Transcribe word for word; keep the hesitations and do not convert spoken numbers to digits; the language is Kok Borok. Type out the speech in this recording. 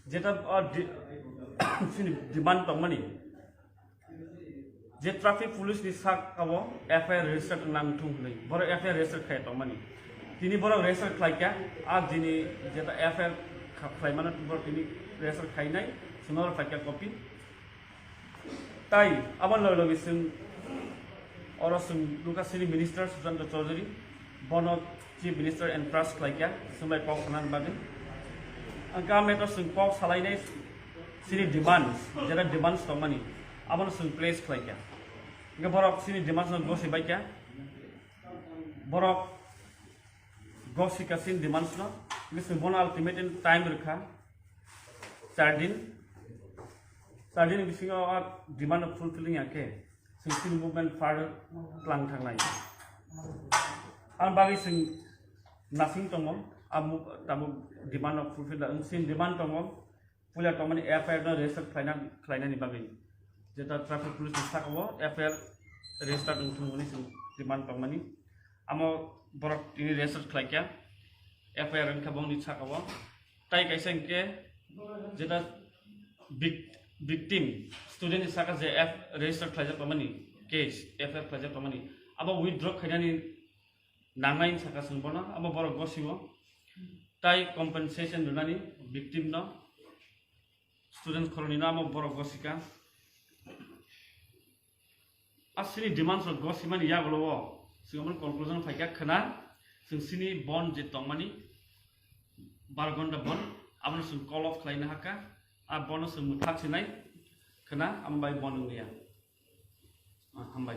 Jeta o di- chini demand tongmani, je traffic police ni sak abo F I R register nang thung hwnwi, borok F I R register khai tongmani. Tini borok register khlaikha, a jini jeta F I R kha- khlaimano borok tini register khainai, chwngno khlaikha copy. Tai abo logi logi chwng oro chwng nukha chini minister Sushanta Chowdhury, bono chief minister entrust khlaikha, chwng bai kok sanani bagwi. Ang ka meto chwng kok salainai chini demands, jeta demands tongmani, abono chwng place khlaikha. Hingke borok chini demands no gosi baikha. Borok gosi ka chini demands no, hingke chwng bono ultimatum time rwkha. Char din, char din bisingo a demand no fulfilling ya khe, chwng chini movement further tlang thangnai. Ang bagwi chwng nasing tongo, a mu- tabuk demand no fulfill da, chini demand tongo, puila tongmani F I R no register khlaina, khlainani bagwi. Jeta traffic police ni sakao F I R register wng thung hwnwi chwng demand tongmani. Amo borok tini register khlaikha, F I R wngkha bongni sakao. Tai kaisa hingke jeta vic- victim student ni saka je F register khlaijak tongmani case, F I R khlaijak tongmani, abo withdraw khainani nangnai saka chwng bono, abo borok gosio tai compensation rwnani victim no, student khoroknwi no amo borok gosika. A chini demands rok gosimani yagulo o chwng omo conclusion phaikha khwna, chwng chini bon je tongmani bar ghonta bon, abono chwng call off khlaina hakha, a bono chwng mwthak sinai khwna, amo bai bon wngliya. Ah, hambai.